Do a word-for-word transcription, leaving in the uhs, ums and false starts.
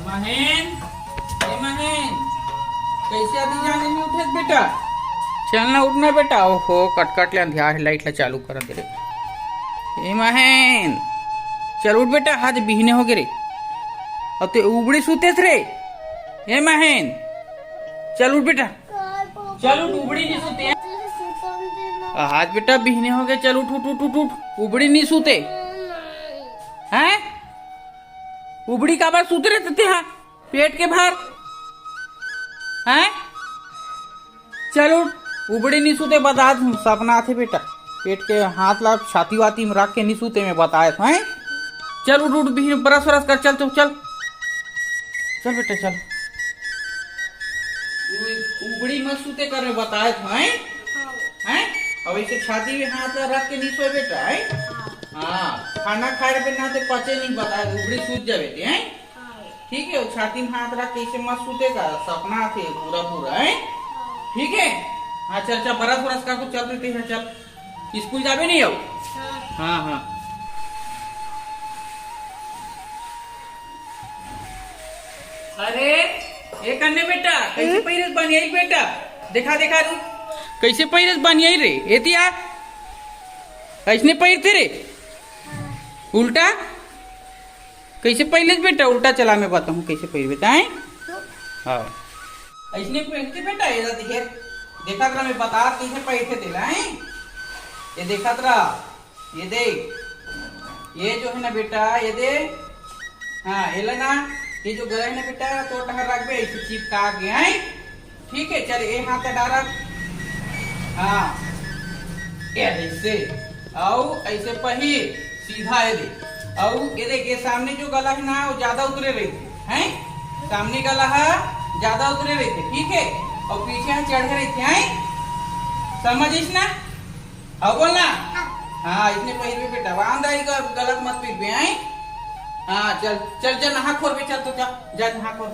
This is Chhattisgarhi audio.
महेन, ए महेन, कइसे अभी जाने नइ उठे बेटा? चल ना, उठ ना बेटा। ओहो, कटकट ले अंधियार हे, लाइट ला चालू कर दे रे। ए महेन, चल उठ बेटा, हाथ बिहने होगे रे। अउ ते उबड़ी सुतेस रे। ए महेन, चल उठ बेटा। चल उठ, उबड़ी नइ सुते। आज बेटा बिहने होगे, चल उठ, उठ, उठ, उठ, उठ। उबड़ी नइ सुते। हैं? उबड़ी काबर सुते रहिथे तेहा? पेट के भर। हैं? चल उठ, उबड़ी नइ सुते, बतात हूँ, सपना आथे बेटा। पेट के हाथ ला छाती वाती में रख के नइ सुते, मैं बताए हूँ, हैं? चल उठ, उठ, बिहने brush व्रश कर, चल तो, चल। चल बेटा, चल। उ-, उबड़ी मत सुते कर, मैं बताए हूँ, हैं? हैं? अब ऐसे छाती में हाथ ला रख के नइ सोए बेटा, हैं? हाँ, खाना खाए रहे ना ते पचे नइ, बताए, उबड़ी सूत जाबे ते, हैं? ठीक है, वो छाती में हाथ रख के ऐसे मत सूते का, सपना आथे पूरा पूरा, हैं? ठीक है। हाँ, चल चल, brush व्रश कर तो चल देते हैं, चल। स्कूल जाबे नहीं हो? हाँ, हाँ। अरे, ए कन्ने बेटा, कइसे पहिरे बनियाई बेटा? देखा, देखा, रुक। कइसे पहिरे बनियाई रे? एती आ। अइसने पहिरथे रे? उल्टा? कइसे पहिरे बेटा? उल्टा चला, मैं बताहूँ कइसे पहिरबे, ताय? हाँ। अइसने पहिरथे बेटा, एला देखे, देखत रहा, मैं बतात कइसे पहिरथे तेला, हैं? ये देखत रहा, ये देख, ये जो है ना बेटा, ये दे, हाँ, एला ना, ये जो गला है ना बेटा, तो टहर रखबे, ऐसे चिपका के, हैं? ठीक है, चल, ये हाथ डारा। हाँ, ये ऐसे, अउ ऐसे पहिर, सीधा ये दे। अउ ये देख, ये सामने जो गला है ना, वो ज्यादा उतरे रहिथे, हैं? सामने गला है, ज्यादा उतरे रहिथे, ठीक है? अउ पीछे है, चढ़े रहिथे, हैं? समझिस ना? अउ बोल ना। हाँ, अइसने पहिरबे बेटा, बांध आई का गलत मत पहिरबे, हैं? हाँ, चल, चल, चल, नहा खोर बे, चल तो, चल, जा नहा खोर।